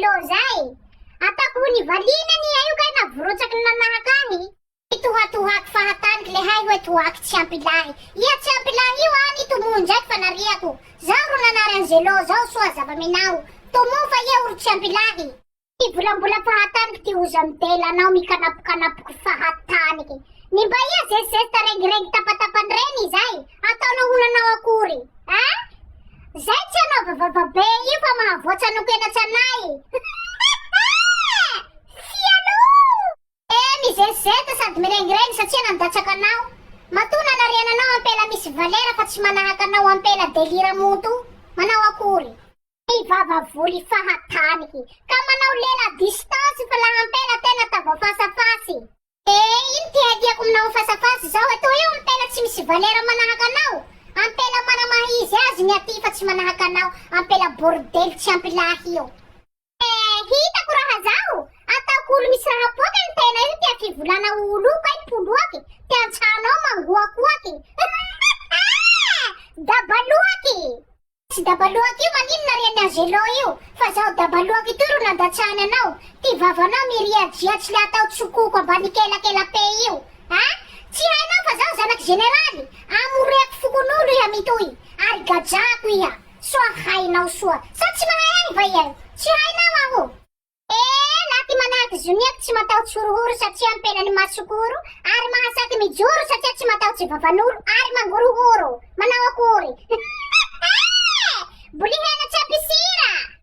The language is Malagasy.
Angelo zay? Ataoko ho nivalina anie io kay navorotsaky ny nanahaka ahy. Mitohatohaky fahataniky le hay hoe toaky tsy ampy lahy. Ia tsy ampy lahy io any tomoho ndraiky fa nariako. Zaho ro nanary Angelo zao soa zava-minao. Tomoho fa ia oro tsy ampy lahy. Mivolambolam-pahataniky ty ozan-dela anao mikanapokanapoky fahataniky. Ny mba ia zesizesta rengirengy tapatapany-reny izay, ataonao ho nanao akory? Ah? Zay tsy anaova vava be io fa mahavoatsanonkenatsy anay. Fialou! Eh, mizesizesta sady mirengirengy satria nandatsaka anao. Matoa nanariana anao ampela misy valera fa tsy manahaka anao ampela delira monto. Manao akory? Ny vava voly fahatany ka manao lela distance fa laha ampela tena ta voafasafasy. Eh ino ty hadiako aminao mifasafasy zao e, toa io ampela tsy misy valera manahaka anao, ampela mana maha izy azy ny aty fa tsy manahaka anao ampela bordely tsy ampy lahy io. Eh hitako raha zao, ataoko olo misy raha poaka ny tena io tia fivolana olo io kay poloaky, te antsanao mangoakoaky dabaloaky. Tsy dabaloaka io maninona ry an'i Angelo io fa zaho dabaloaka itoy ro nandatsahany anao, ty vavanao miriadriatsy le atao tsokoko ambany kelakelape io a! Tsy hainao fa zaho zanaky jeneraly, amoriako fokonolo iha mitohy ary gajako iha, soa hainao soa, sa tsy mahay ahy va iha io? Tsy hainao aho. Eh, lahy ty manahaky zoniako tsy matahotsy horohoro satria ampelany masokoro ary mahasaky mijoro satria tsy matahotsy vavan'olo ary mangorohoro. Manao akory? Bolihena tsy ampy sira!